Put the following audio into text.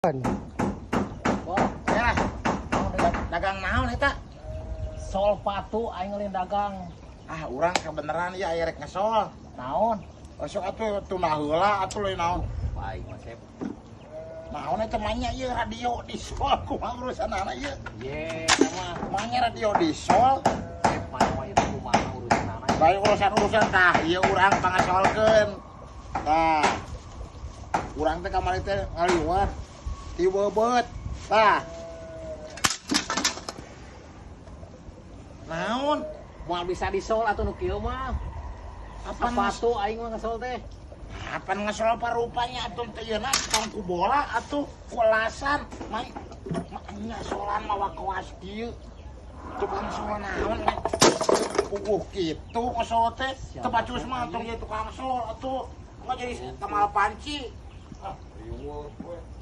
Wah, Ya, dagang naon eta? Sol patu aing lain dagang. Ah, urang kebeneran ya aya rek ngesol. Naon? Osok atuh tuna heula atuh lain naon. Aing mah sep. Naon eta manya ieu radio di sol kumaha urusanana ieu? Ye, sama Manya radio di sol. Sep mana mah itu kumaha urusanana. Lain urusan-urusan tah ieu urang pangasolkeun. Tah. Urang teh kamari teh ngaliwat ti beubeut. Tah. Naon? Moal bisa disol atuh nu kieu mah. Apa Sepatu aing mah ngesol teh. Apa ngesol parupanya atuh teh yeuna tong ku bola atuh kulasan mai nya solan mawa koas kieu. Tukang sol naon puguh kitu ngesol teh teu pacus mah tong jadi tukang sol atuh. Nggak jadi kamal panci. Ah, riweuh we.